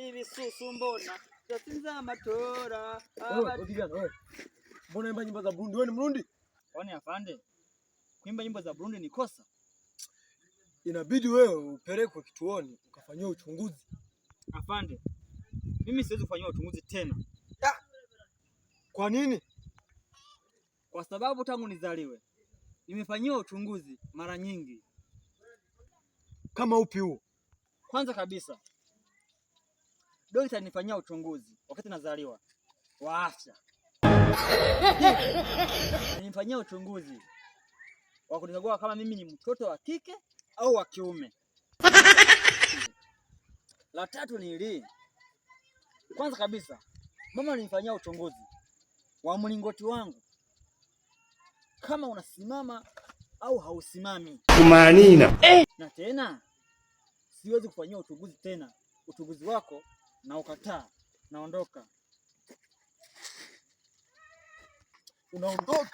Ibisusu mbona tutatsinze amatora. Wewe kijana wewe. Mbona imba nyimbo za Burundi? Wewe ni Mrundi? Kwani afande, kuimba nyimbo za Burundi ni kosa? Inabidi wewe upelekwe kituoni ukafanyiwe uchunguzi. Afande, mimi siwezi kufanyiwa uchunguzi tena. Kwa nini? Kwa sababu tangu nizaliwe nimefanyiwa uchunguzi mara nyingi. Kama upi huo? Kwanza kabisa, dokta alinifanyia uchunguzi wakati nazaliwa wa afya. Alinifanyia uchunguzi wa kunikagua kama mimi ni mtoto wa kike au wa kiume. La tatu ni hili. Kwanza kabisa, mama alinifanyia uchunguzi wa mlingoti wangu kama unasimama au hausimami. Kumanina. Na tena siwezi kufanyia uchunguzi tena. Uchunguzi wako na ukataa, naondoka. Unaondoka?